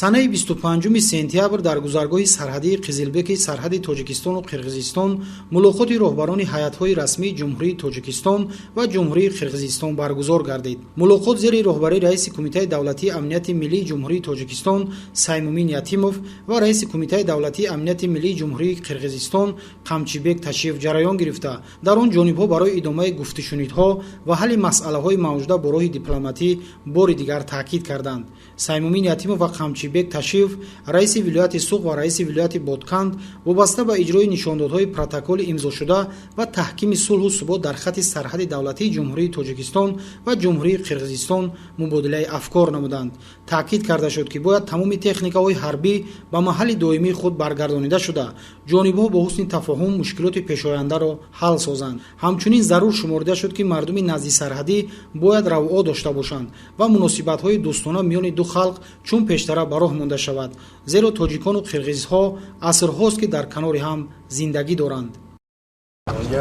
Санаи 25 сентябр дар гузаргоҳи сарҳадии Қизилбеки сарҳади Тоҷикистону Қирғизистон мулоқоти роҳбарони ҳайатҳои расмии Ҷумҳурии Тоҷикистон ва Ҷумҳурии Қирғизистон баргузор гардид. Мулоқот зери роҳбарии раиси Кумитаи давлатии амнияти миллии Ҷумҳурии Тоҷикистон Саймумин Ятимов ва раиси Кумитаи давлатии амнияти миллии Ҷумҳурии Қирғизистон Қамчибек Ташиев ҷараён гирифта, дар он ҷонибҳо барои идомаи гуфтушунидҳо ва ҳалли масъалаҳои мавҷуда бо роҳи дипломатӣ бори дигар таъкид карданд. Саймумин Ятимов ва Қамчибек Ташиев, раиси вилояти Суғд ва раиси вилояти Ботканд, вобаста ба иҷрои нишондодҳои протоколи имзошуда ва таҳкими сулҳу субот дар хатти сарҳади давлатии Ҷумҳурии Тоҷикистон ва Ҷумҳурии Қирғизистон мубодилаи афкор намуданд. Таъкид карда шуд, ки бояд тамоми техникаҳои ҳарбӣ ба маҳалли доимии худ баргардонида шуда, ҷонибҳо бо ҳусни тафоҳум мушкилоти пешояндаро ҳал созанд. Ҳамчунин зарур шуморида шуд, ки мардуми наздисарҳадӣ бояд равъо дошта бошанд ва муносибатҳои дӯстона миёни ду халқ чун пештара ба роҳ монда шавад, зеро тоҷикону қирғизҳо асрҳост, ки дар канори ҳам зиндагӣ доранд.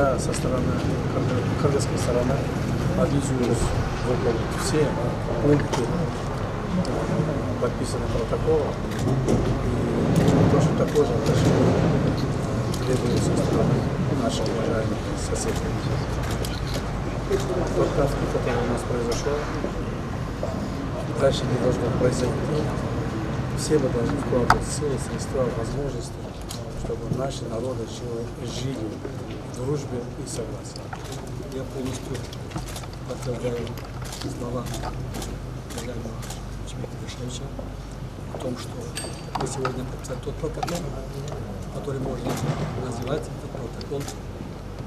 Я со стороны кыргызской стороны обязуюсь выполнить все пункты подписанных протоколов. И точно такое же отношение требую со стороны наших уважаемых соседей. Тот конфликт, который у нас произошел, дальше не должно произойти. Все мы должны вкладывать силы, средства, возможности, чтобы наши народы жили в дружбе и согласии. Я полностью подтверждаю слова уважаемого Камчыбека Ташиевича о том, что мы сегодня подписали тот протокол, который можно называть этот протокол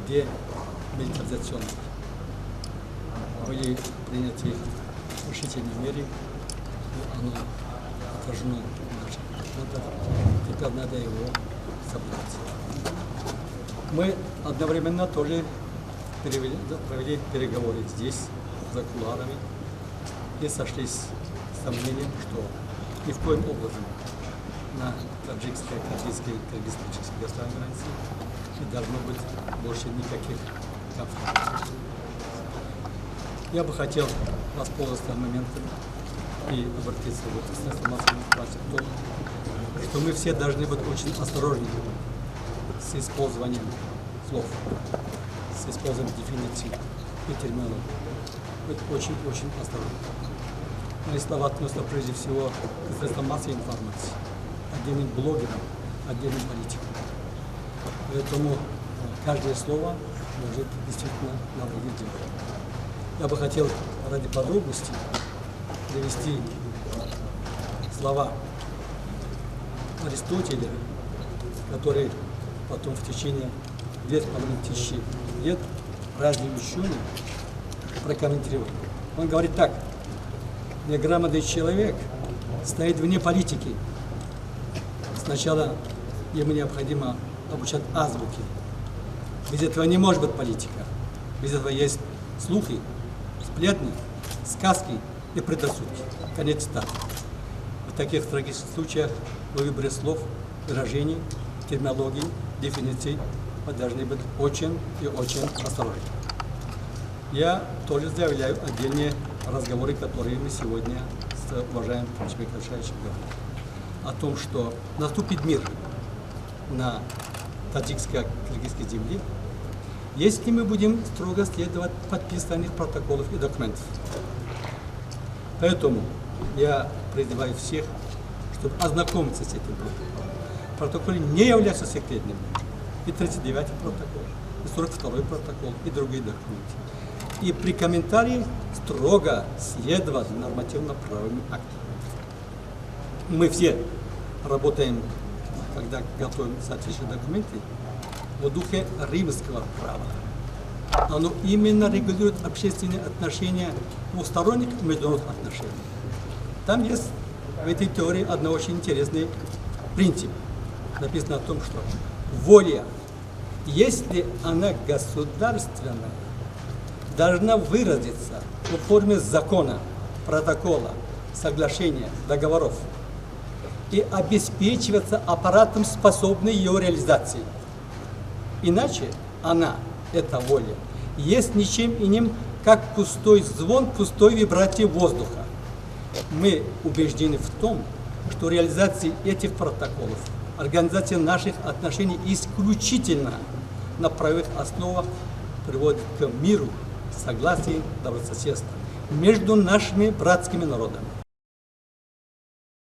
демилитаризационный. Были приняты решительные меры, и оно отражено в наших документах. Теперь надо его соблюдать. Мы одновременно тоже провели переговоры здесь, за кулуарами, и сошлись с мнением, что ни в коем образом на таджикской, киргизской, киргизско-таджикской государственной границе не должно быть больше никаких конфликтов. Я бы хотел воспользоваться моментом и обратиться к средствам массовой информации в том, что мы все должны быть очень осторожны с использованием слов, с использованием дефиниций и терминологии. Быть очень-очень осторожны. Мои слова относятся прежде всего к средствам массовой информации, отдельным блогерам, отдельным политикам. Поэтому каждое слово может действительно навредить делу. Я бы хотел ради подробности привести слова Аристотеля, который потом в течение 2500 лет разные ученые прокомментировали. Он говорит так: неграмотный человек стоит вне политики. Сначала ему необходимо обучать азбуке. Без этого не может быть политика. Без этого есть слухи, сплетни, сказки и предрассудки. Конец цитаты. В таких трагических случаях в выборе слов, выражений, терминологии, дефиниций мы должны быть очень и очень осторожны. Я тоже заявляю отдельные разговоры, которые мы сегодня с уважаемым Камчыбеком Ташиевичем говорили, о том, что наступит мир на таджикско-киргизской земле, если мы будем строго следовать подписанных протоколов и документов. Поэтому я призываю всех, чтобы ознакомиться с этим протоколом. Протоколы не являются секретными. И 39-й протокол, и 42-й протокол, и другие документы. И при комментарии строго следовать нормативно-правовым актам. Мы все работаем, когда готовим соответствующие документы, в духе римского права. Оно именно регулирует общественные отношения двусторонних и международных отношений. Там есть в этой теории одно очень интересный принцип. Написано о том, что воля, если она государственная, должна выразиться в форме закона, протокола, соглашения, договоров и обеспечиваться аппаратом, способным ее реализации. Иначе она, эта воля, есть ничем иным, как пустой звон, пустой вибрации воздуха. Мы убеждены в том, Что реализация этих протоколов, организация наших отношений исключительно на правовых основах приводит к миру, согласию, добрососедству между нашими братскими народами.